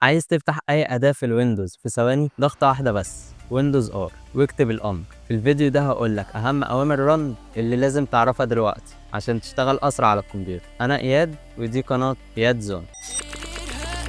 عايز تفتح أي أداة في ال Windows في ثواني؟ ضغطة واحدة بس، Windows R واكتب الأمر. في الفيديو ده هقولك أهم أوامر run اللي لازم تعرفها دلوقتي عشان تشتغل أسرع على الكمبيوتر. أنا إياد ودي قناة إياد زون.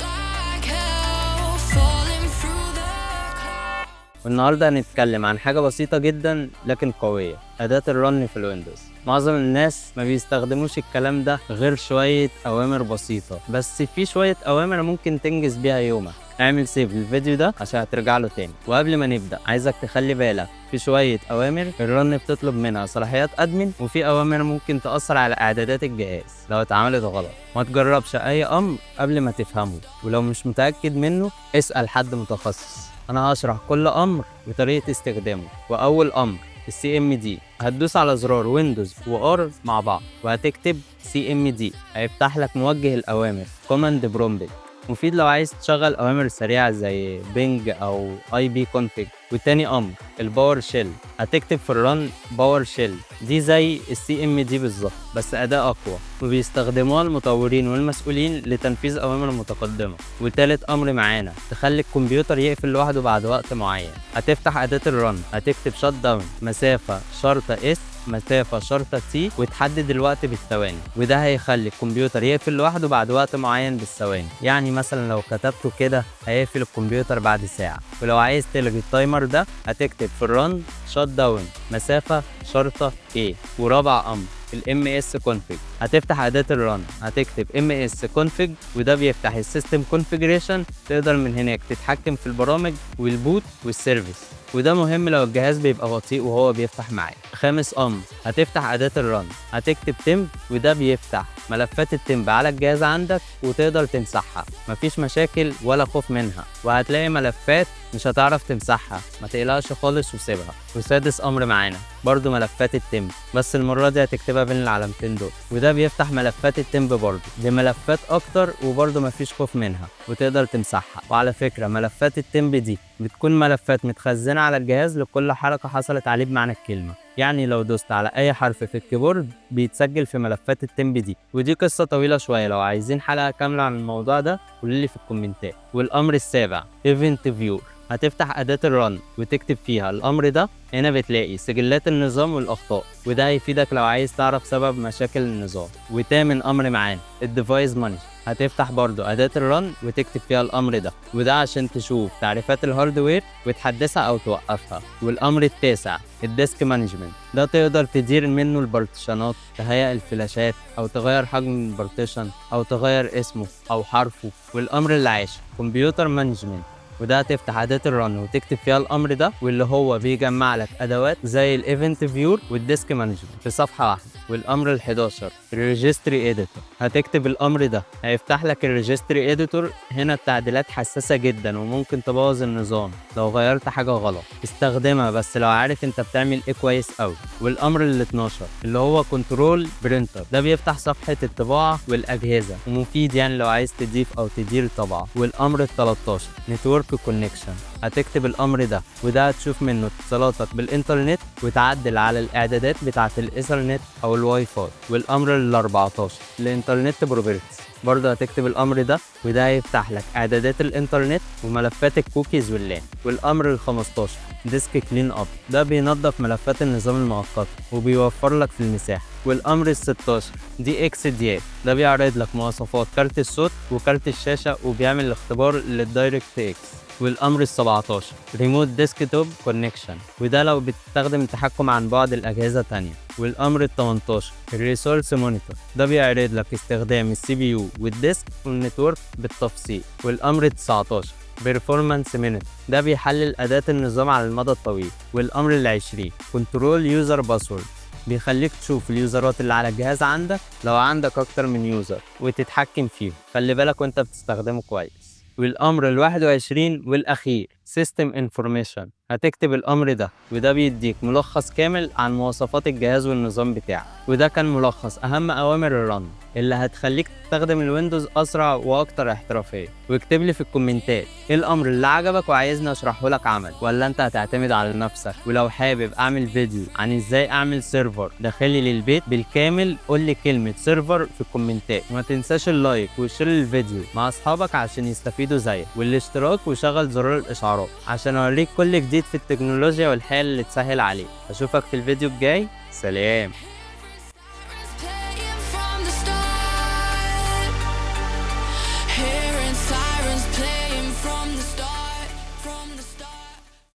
Like hell, falling through the clouds. والنهاردة هنتكلم عن حاجة بسيطة جدا لكن قوية، أداة ال run في ال Windows. معظم الناس ما بيستخدموش الكلام ده غير شوية أوامر بسيطة، بس في شوية أوامر ممكن تنجز بيها يومك. اعمل save للفيديو ده عشان هترجع له تاني. وقبل ما نبدأ عايزك تخلي بالك، في شوية أوامر ال run بتطلب منها صلاحيات admin، وفي أوامر ممكن تأثر على إعدادات الجهاز لو اتعملت غلط. ما تجربش أي أمر قبل ما تفهمه، ولو مش متأكد منه اسأل حد متخصص. أنا هشرح كل أمر وطريقة استخدامه. وأول أمر ال CMD، هتدوس على زرار Windows و R مع بعض وهتكتب CMD، هيفتح لك موجه الأوامر command prompt، مفيد لو عايز تشغل أوامر سريعة زي ping أو ipconfig. وتاني أمر ال PowerShell، هتكتب في ال run PowerShell، دي زي ال CMD بالظبط بس أداة أقوى، وبيستخدموها المطورين والمسؤولين لتنفيذ أوامر متقدمة. وتالت أمر معانا تخلي الكمبيوتر يقفل لوحده بعد وقت معين. هتفتح أداة ال run، هتكتب shutdown مسافة شرطة S مسافة شرطة T وتحدد الوقت بالثواني، وده هيخلي الكمبيوتر يقفل لوحده بعد وقت معين بالثواني. يعني مثلا لو كتبته كده هيقفل الكمبيوتر بعد ساعة. ولو عايز تلغي ال timer ده هتكتب في ال run shutdown مسافة شرطة A. ورابع أمر ال MS config، هتفتح أداة ال run، هتكتب MS config، وده بيفتح ال system configuration، تقدر من هناك تتحكم في البرامج وال boot وال service، وده مهم لو الجهاز بيبقى بطيء وهو بيفتح معاك. خامس امر، هتفتح اداة ال run، هتكتب temp، وده بيفتح ملفات ال temp على الجهاز عندك وتقدر تمسحها، مفيش مشاكل ولا خوف منها. وهتلاقي ملفات مش هتعرف تمسحها، ما تقلقش خالص وسيبها. وسادس امر معانا برضو ملفات ال temp، بس المرة دي هتكتبها بين العلامتين دول، وده بيفتح ملفات ال temp برضو بملفات اكتر، وبرضو مفيش خوف منها وتقدر تمسحها. وعلى فكرة ملفات ال temp دي بتكون ملفات متخزنة على الجهاز لكل حركة حصلت عليه بمعنى الكلمة، يعني لو دوست على اي حرف في ال keyboard بيتسجل في ملفات ال temp دي. ودي قصة طويلة شوية، لو عايزين حلقة كاملة عن الموضوع ده قولوا لي في الكومنتات. والامر السابع event viewer، هتفتح أداة ال run وتكتب فيها الأمر ده. هنا بتلاقي سجلات النظام والأخطاء، وده هيفيدك لو عايز تعرف سبب مشاكل النظام. وتامن أمر معانا ال device manager، هتفتح برضو أداة ال run وتكتب فيها الأمر ده، وده عشان تشوف تعريفات ال hardware وتحدثها أو توقفها. والأمر التاسع ال disk management، ده تقدر تدير منه البارتيشنات، تهيئ الفلاشات أو تغير حجم ال partition أو تغير اسمه أو حرفه. والأمر العاشر computer management، وده هتفتح أداة ال run وتكتب فيها الأمر ده، واللي هو بيجمع لك أدوات زي ال event viewer وال disk management في صفحة واحدة. والأمر ال11 ال registry editor، هتكتب الأمر ده هيفتح لك ال registry editor. هنا التعديلات حساسة جدا وممكن تبوظ النظام لو غيرت حاجة غلط، استخدمها بس لو عارف انت بتعمل ايه كويس قوي. والأمر ال12 اللي هو control printer، ده بيفتح صفحة الطباعة والأجهزة ومفيد يعني لو عايز تضيف أو تدير طبعة. والأمر ال13 network connection، هتكتب الأمر ده وده هتشوف منه اتصالاتك بالإنترنت وتعدل على الإعدادات بتاعة الإيثرنت أو الواي فاي. والأمر ال14 ال internet properties، برضه هتكتب الأمر ده وده هيفتح لك إعدادات الإنترنت وملفات ال cookies وال LAN. والأمر ال15 disk cleanup، ده بينظف ملفات النظام المؤقتة وبيوفر لك في المساحة. والأمر ال16 dxdiag، ده بيعرض لك مواصفات كارت الصوت وكارت الشاشة وبيعمل اختبار لل DirectX. والأمر ال17 remote desktop connection، وده لو بتستخدم التحكم عن بعد الأجهزة تانية. والأمر ال18 ال resource monitor، ده بيعرض لك استخدام ال CPU وال disk وال network بالتفصيل. والأمر ال19 performance monitor، ده بيحلل أداء النظام على المدى الطويل. والأمر ال20 control user password، بيخليك تشوف اليوزرات اللي على الجهاز عندك لو عندك أكتر من user وتتحكم فيهم، خلي بالك وانت بتستخدمه كويس. والأمر ال21 والأخير System Information، هتكتب الأمر ده، وده بيديك ملخص كامل عن مواصفات الجهاز والنظام بتاعك. وده كان ملخص أهم أوامر ال run اللي هتخليك تستخدم الويندوز أسرع وأكتر احترافية. واكتب لي في الكومنتات ايه الأمر اللي عجبك وعايزني أشرحه لك عملي، ولا أنت هتعتمد على نفسك. ولو حابب أعمل فيديو عن إزاي أعمل server داخلي للبيت بالكامل، قول لي كلمة server في الكومنتات. وما تنساش ال like و share الفيديو مع أصحابك عشان يستفيدوا زيك، والاشتراك وشغل زرار الإشعارات عشان أوريك كل جديد في التكنولوجيا والحياة اللي تسهل عليك. أشوفك في الفيديو الجاي، سلام.